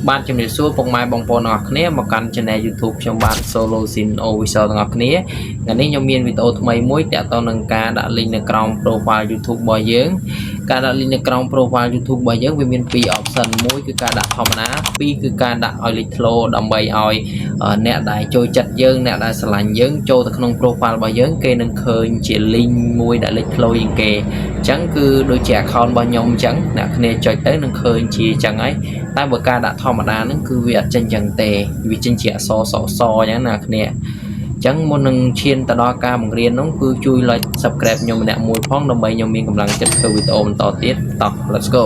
បាទជំរាបសួរពុកម៉ែបងប្អូនទាំងអស់គ្នាមកកាន់ Channel YouTube ខ្ញុំបាទ Solo Sin Official ទាំងអស់គ្នាថ្ងៃនេះខ្ញុំមានវីដេអូថ្មីមួយទាក់ទងនឹងការដាក់ link នៅក្រោម profile YouTube របស់យើងការដាក់ link នៅក្រោម profile YouTube របស់យើងវាមានពីរ option មួយគឺការដាក់ធម្មតាពីរគឺការដាក់ឲ្យលេចធ្លោដើម្បីឲ្យអ្នកដែលចូលចិត្តយើងអ្នកដែលស្រឡាញ់យើងចូលទៅក្នុង profile របស់យើងគេនឹងឃើញជា link មួយដែលលេចធ្លោជាងគេអញ្ចឹងគឺដូចជា account របស់ខ្ញុំអញ្ចឹងអ្នកគ្នាចុចទៅនឹងឃើញជាអញ្ចឹងហើយ តែបើការដាក់ធម្មតាហ្នឹងគឺវាអត់ចេញចឹងទេវាចេញជាអក្សរសសអញ្ចឹងណាគ្នាអញ្ចឹងមុននឹងឈានទៅដល់ការបង្រៀនហ្នឹងគឺជួយ like subscribe ខ្ញុំម្នាក់មួយផងដើម្បីខ្ញុំមានកម្លាំងចិត្តធ្វើវីដេអូបន្តទៀតតោះ let's go.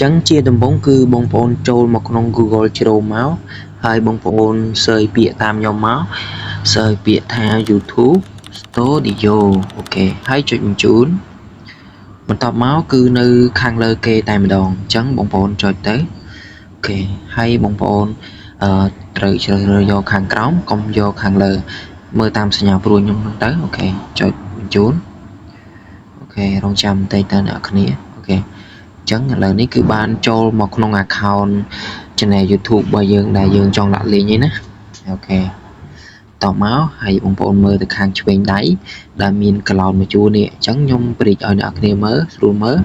ចឹងជាដំបូងគឺបងប្អូនចូលមកក្នុង Google Chrome មកហើយបងប្អូន search ពាក្យតាមខ្ញុំមក search ពាក្យថា YouTube Studio OK ហើយចុចបញ្ជូនបន្ទាប់មកគឺនៅខាងលើគេតែម្ដងអញ្ចឹងបងប្អូនចុចទៅ OK ហើយបងប្អូនអឺត្រូវជ្រើសរើសយកខាងក្រោមកុំយកខាងលើ មើលតាមសញ្ញាព្រួយខ្ញុំហ្នឹងទៅ OK ចុចបញ្ជូន OK រងចាំបន្តិចទៅអ្នកគ្នា OK អញ្ចឹងឥឡូវនេះគឺបានចូលមកក្នុង account channel YouTube របស់យើងដែលយើងចង់ដាក់ link ឯណា OK តមកហើយបងប្អូនមើលទៅខាងឆ្វេងដៃដែលមានកឡោនមួយជួរនេះអញ្ចឹងខ្ញុំព្រីកឲ្យអ្នកគ្នាមើលស្រួលមើល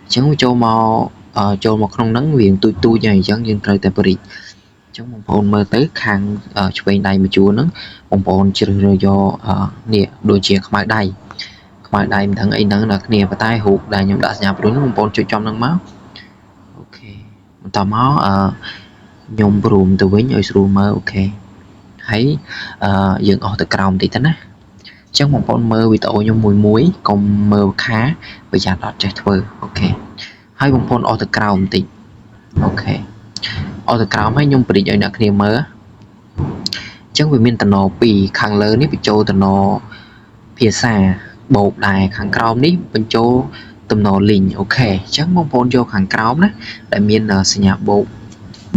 អញ្ចឹងចូលមកចូលមកក្នុងហ្នឹងវាទូចទូចហើយអញ្ចឹងយើងត្រូវតែព្រីកអញ្ចឹងបងប្អូនមើលទៅខាងឆ្វេងដៃមួយជួរហ្នឹងបងប្អូនជ្រើសរើសយកនេះដូចជាខ្មៅដៃខ្មៅដៃមិនដឹងអីហ្នឹងអ្នកគ្នាប៉ុន្តែរូបដែលខ្ញុំដាក់សញ្ញាព្រួយហ្នឹងបងប្អូនចុចចំហ្នឹងមក OK បន្តមកអឺខ្ញុំព្រមទៅវិញឲ្យស្រួលមើល OK ហើយអឺយើងអស់ទៅក្រោមបន្តិចទៅណាអញ្ចឹងបងប្អូនមើលវីដេអូខ្ញុំមួយមួយកុំមើលខាប្រយ័ត្នអត់ចេះធ្វើ OK ហើយបងប្អូនអស់ទៅក្រោមបន្តិច OK អស់ទៅក្រោមហើយខ្ញុំព្រីកឲ្យអ្នកគ្នាមើលអញ្ចឹងវាមានតំណពីរខាងលើនេះបញ្ចូលតំណភាសាបូកដែរខាងក្រោមនេះបញ្ចូលតំណ link OK អញ្ចឹងបងប្អូនយកខាងក្រោមណាដែលមានសញ្ញាបូក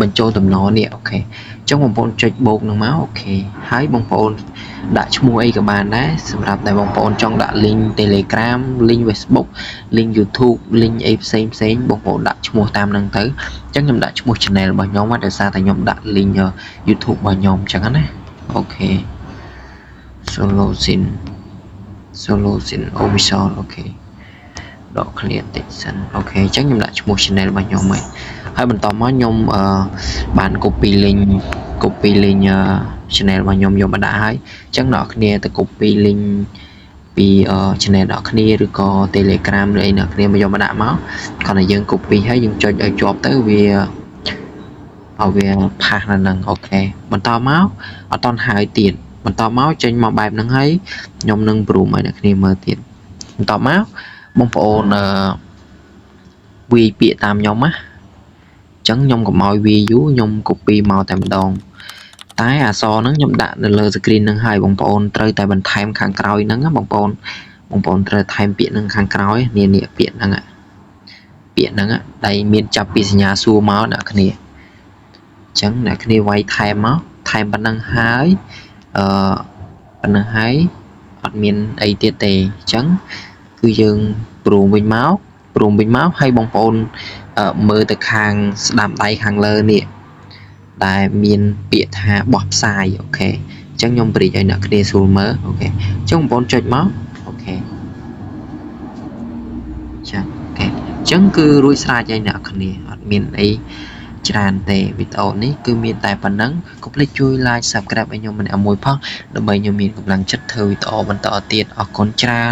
បញ្ចូលតំណនេះ OK អញ្ចឹងបងប្អូនចុចបូកនឹងមក OK ហើយបងប្អូនដាក់ឈ្មោះអីក៏បានដែរសម្រាប់តែបងប្អូនចង់ដាក់ link Telegram, link Facebook, link YouTube, link អីផ្សេងផ្សេងបងប្អូនដាក់ឈ្មោះតាមហ្នឹងទៅអញ្ចឹងខ្ញុំដាក់ឈ្មោះ channel របស់ខ្ញុំដោយសារតែខ្ញុំដាក់ link YouTube របស់ខ្ញុំអញ្ចឹងណា OK Solution Solution Official OK ដក clear តិចសិន OK អញ្ចឹងខ្ញុំដាក់ឈ្មោះ channel របស់ខ្ញុំហើយហើយបន្តមកខ្ញុំអឺបាន copy link copy link channel របស់ខ្ញុំយកមកដាក់ហើយអញ្ចឹងអ្នកគ្នាទៅ copy link ពី channel អ្នកគ្នាឬក៏ Telegram ឬអីអ្នកគ្នាមកយកមកដាក់មកគ្រាន់តែយើង copy ហើយយើងចុចឲ្យជាប់ទៅវាឲ្យវា paste នៅនឹង OK បន្តមកអត់តន់ហើយទៀតបន្តមកចេញមកបែបហ្នឹងហើយខ្ញុំនឹងព្រមឲ្យអ្នកគ្នាមើលទៀតបន្តមកបងប្អូនអឺវាយពាក្យតាមខ្ញុំណាអញ្ចឹងខ្ញុំកុំឲ្យវាយយូរខ្ញុំ copy មកតែម្ដងតែអក្សរហ្នឹងខ្ញុំដាក់នៅលើ screen ហ្នឹងហើយបងប្អូនត្រូវតែបន្ថែមខាងក្រោយហ្នឹងណាបងប្អូនបងប្អូនត្រូវថែមពាក្យហ្នឹងខាងក្រោយនេះនេះពាក្យហ្នឹងពាក្យហ្នឹងដែលមានចាប់ពីសញ្ញាសួរមកអ្នកគ្នាអញ្ចឹងអ្នកគ្នាវាយថែមមកថែមប៉ុណ្ណឹងហើយអឺប៉ុណ្ណឹងហើយអត់មានអីទៀតទេអញ្ចឹងគឺយើងព្រមវិញមកព្រមវិញមកហើយបងប្អូនមើលទៅខាងស្ដាំដៃខាងលើនេះដែលមានពាក្យថាបោះផ្សាយ OK អញ្ចឹងខ្ញុំព្រីកឲ្យអ្នកគ្នាស្រួលមើល OK អញ្ចឹងបងប្អូនចុចមក OK ចា OK អញ្ចឹងគឺរួចស្រេចហើយអ្នកគ្នាអត់មានអីច្រើនទេវីដេអូនេះគឺមានតែប៉ុណ្ណឹងកុំភ្លេចជួយ like subscribe ឲ្យខ្ញុំម្នាក់មួយផងដើម្បីខ្ញុំមានកម្លាំងចិត្តធ្វើវីដេអូបន្តទៀតអរគុណច្រើន។